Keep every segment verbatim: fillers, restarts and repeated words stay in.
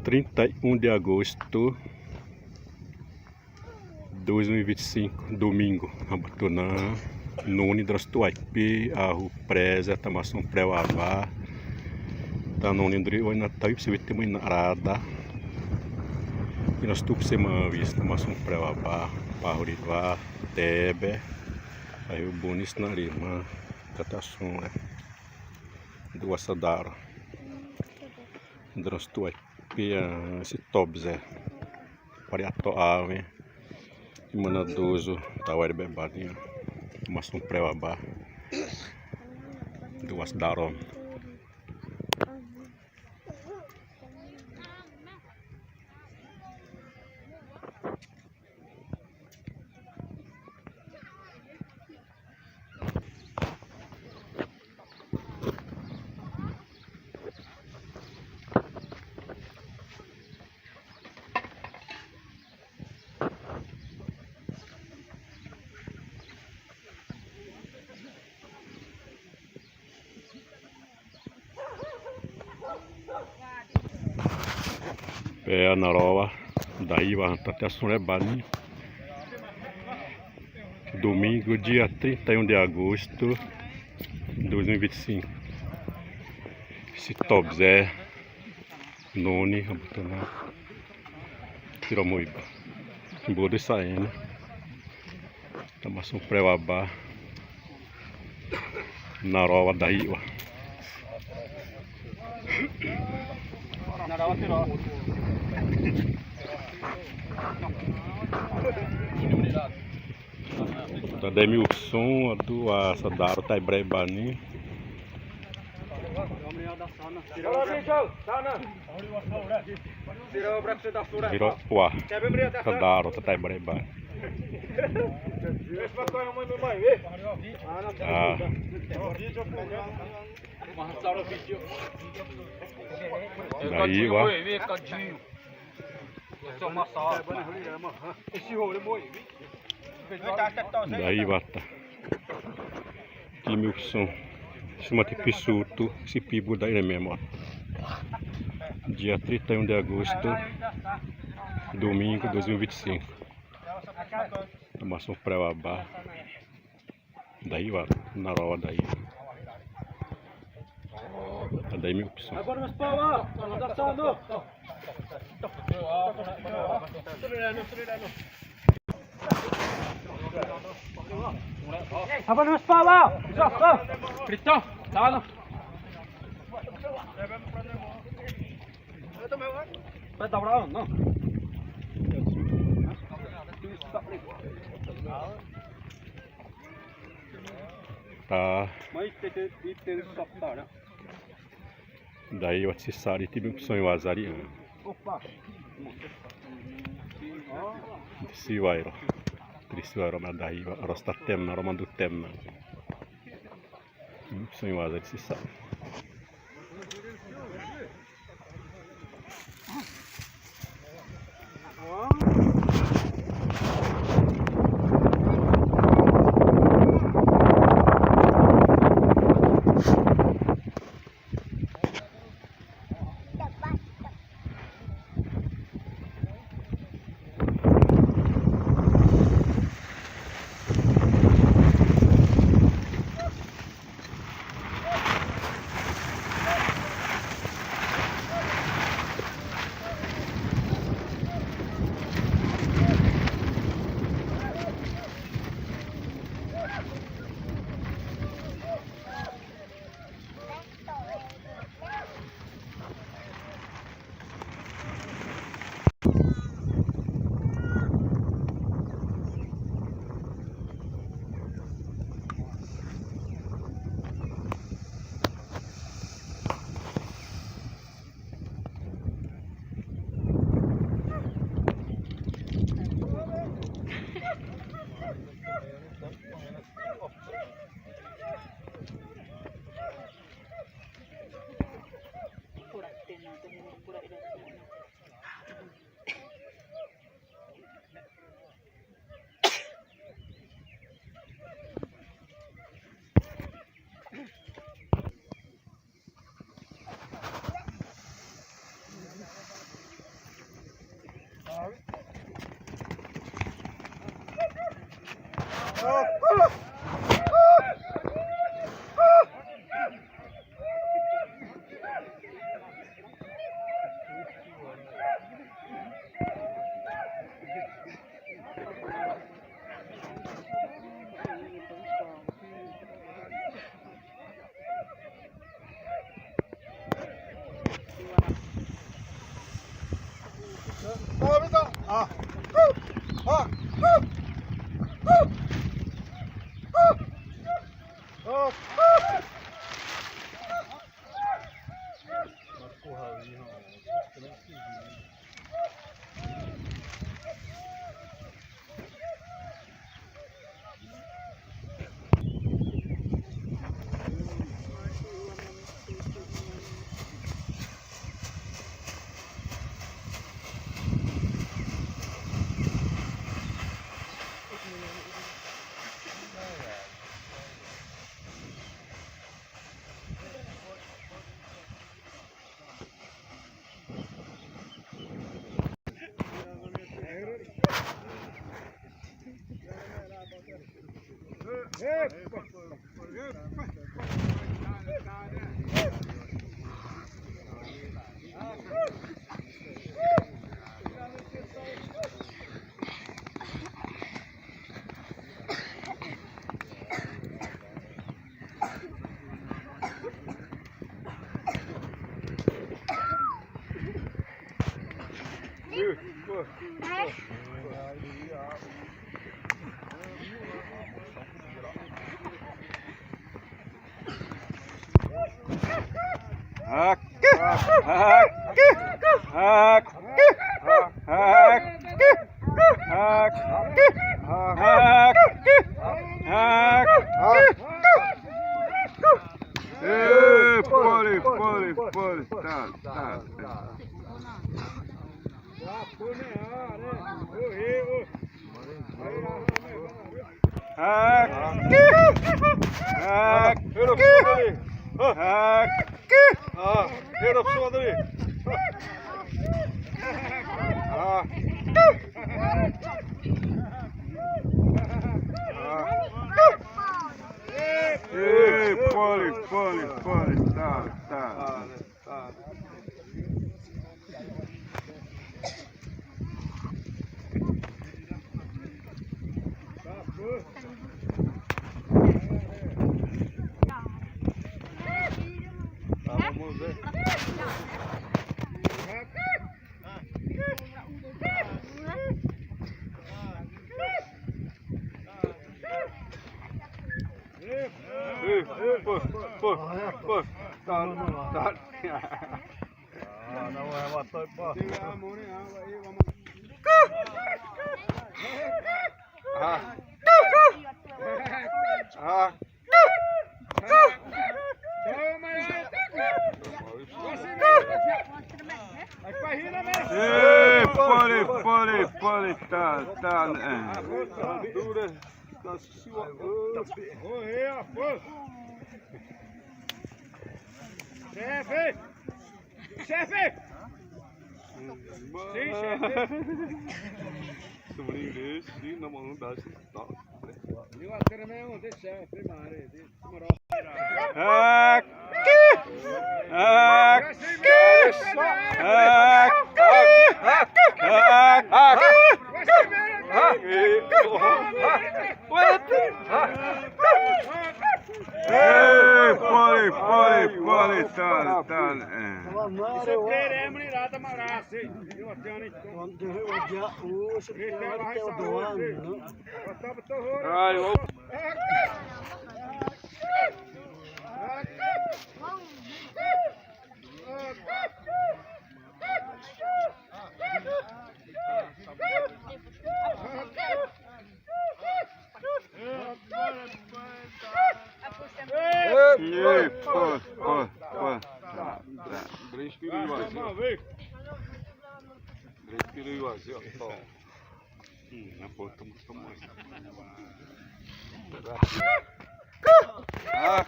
trinta e um de agosto dois mil e vinte e cinco, domingo. Hã, tô na, norĩ duré sô tô aipe, a'upré zé, tãma sãpré wa'aba. Tane norĩ duré õ na, tawipsé wẽ te ma ina rada. Ina stupse ma vis, tãma sãpré wa'aba, pahuri wa, tebe. Aihu buni sina rima, tata sore. Dua sadaro. Duré sô tô aipe, ãhã, sitobze. Pari ato'awe. Imana dozo, tawari bebadi. Tãma sãpré wa'aba. Dua sadaro. Pé na rowa daí wa, tãma sãpré wa'aba ni. Domingo, dia trinta e um de agosto de dois mil e vinte e cinco. Sitobze, norĩ, abutana, tiromoiba. Bode saene. Tãma sãpré wa'aba. Na rowa daí wa. Tademi upsõ, adu, a, sadaro taibré wa'aba ni. Zero wa. Sadaro taibré wa'aba. Ah. Daí wa. Daí wa ta. Time upsõ. Sima te pisutu, si pibu daí ne memo. Dia trinta e um de agosto, domingo, dois mil e vinte e cinco. Tãma sãpré wa'aba. Daí wa, na rowa daí. Tademi upsõ. Apa nama sepala? Bisa, bisa. Krito, sana. Pé tabra, não. Tá. Daí wa, sisari, time upsõ wazari. Opa. Siwai ro. Tri siwai ro ma daí wa, rosta temna, romandu temna. Time upsõ wazari sisari. Ê, pole, pole, pole. Tá, tá, tá. Ê, pole, pole, pole. Tá, tá. Ê, pô, pô, pô, pô. Tá, tá. Ê, pole, pole, pole, tá, tá, é. Chefe! Chefe! Sim, chefe. Sobrinho desse, sim, não, não dá, sim. Tá. Io a te ne me ho de chefe, mare, de, moro. Aqui! Aqui! Aqui! Aqui! Ê, pole, pole, pole, tá, tá, é. Ai, ô. Ê, pô, pô, pô, pô. Tá, tá. Respira aí, Wazio. Respira aí, Wazio. Tô. Ih, na boca, toma, toma. Ah. Ah.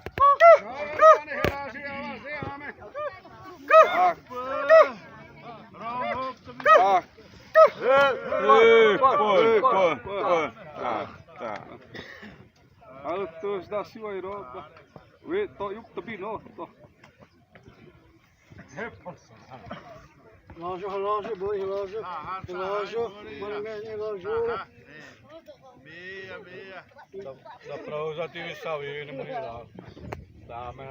Ah. Ê, pô, pô, pô, pô. Tá, tá. Da Silva Europa. We to yuk tabi no to. Relógio, relógio, boi, relógio. Relógio, mano, relógio. Meia, meia. Da, da pra usar tiro salve, né, mulher? Tá, mas.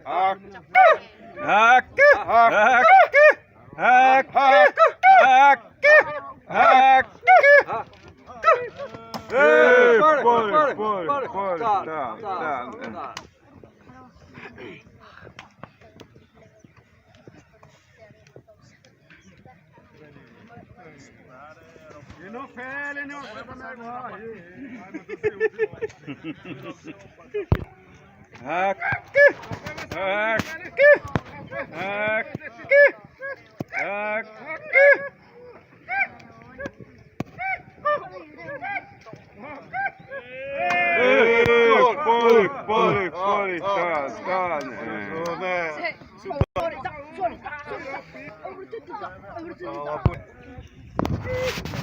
Hak. Hak. Hak. Hak. Hak. Hak. Ei, pare, pare, pare, pare. Tá, tá, tá. Hak. Hak. Hak. Hak. Ei, pare, pare, pare, tá, tá, né? Ei,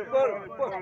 pare, pare.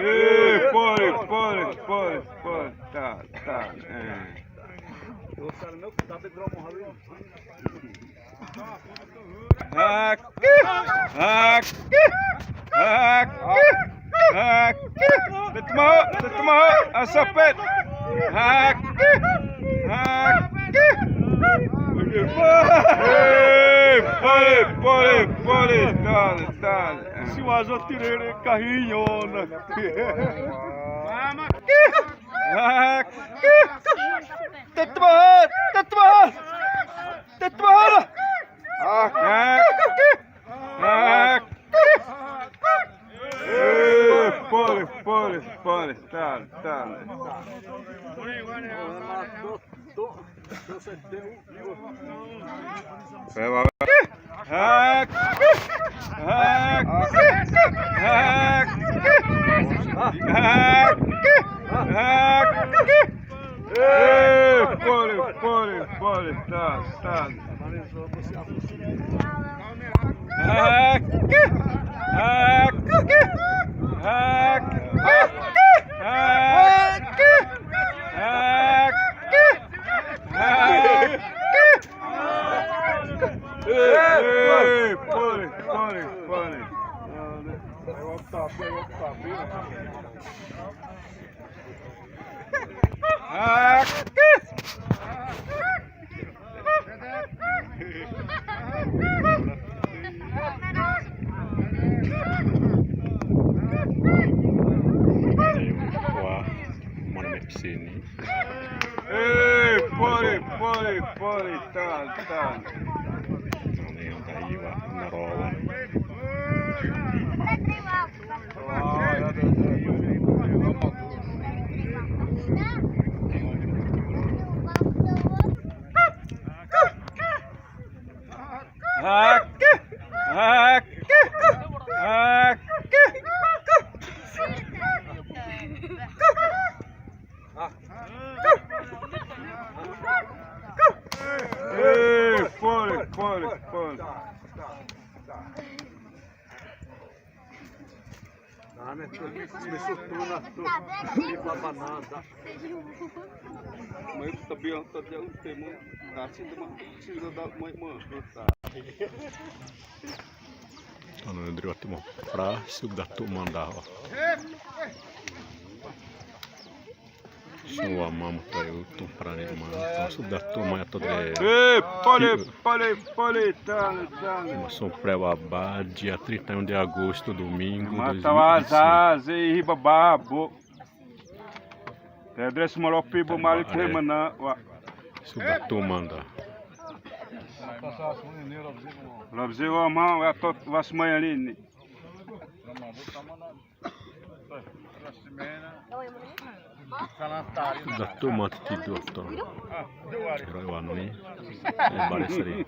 Ei, pare, pare, pare, pare. Tá, tá, é. Hak. Hak. Hak. Hak. Tetma, tetma, asapet. Hak. Hak. Ei, pare, pare, pare. Dale, dale. Siwa zo tirere kahiona. Hak. Tetma, tetma. Tetma. Hak. Hak. Ei, pare, pare, pare. Tá, tá. Hak. Hak. Hak. Hak. Hak. Ei, pare, pare, pare, tá, tá. Hak. Hak. Hak. Hak. Hak. Ei, ei, pare, pare, pare. Ei, pare, pare, pare, tá, tá. Ãne hã daí wa na rola. Hak. Hak. Hak. Ei, pare, pare, pare. Começou tudo na, tudo. Não baba nada. Mãe, tá bem, tá de um tempo. Tá assim, tá uma, tá uma, tá. Ãne duré wa te ĩma pra, su'u da tô ĩma da, õ. Sô wa ma tô io, tô pra ne ma, tô su'u da tô ĩma tô de. Ê, pare, pare, pare, tale, tale. Ĩma sô pré wa bâ, dia trinta e um de agosto, domingo, dois mil e vinte e cinco. Ma ta wa za, ze hi baba, bô. Te duré sima ropi bô, ma te ĩma na wa. Su'u da tô ĩma da. Robze wa ma, wa tô, wa sima ya ni. Su'u da tô ĩma te do tô. Roi wa no ni. E bare sari.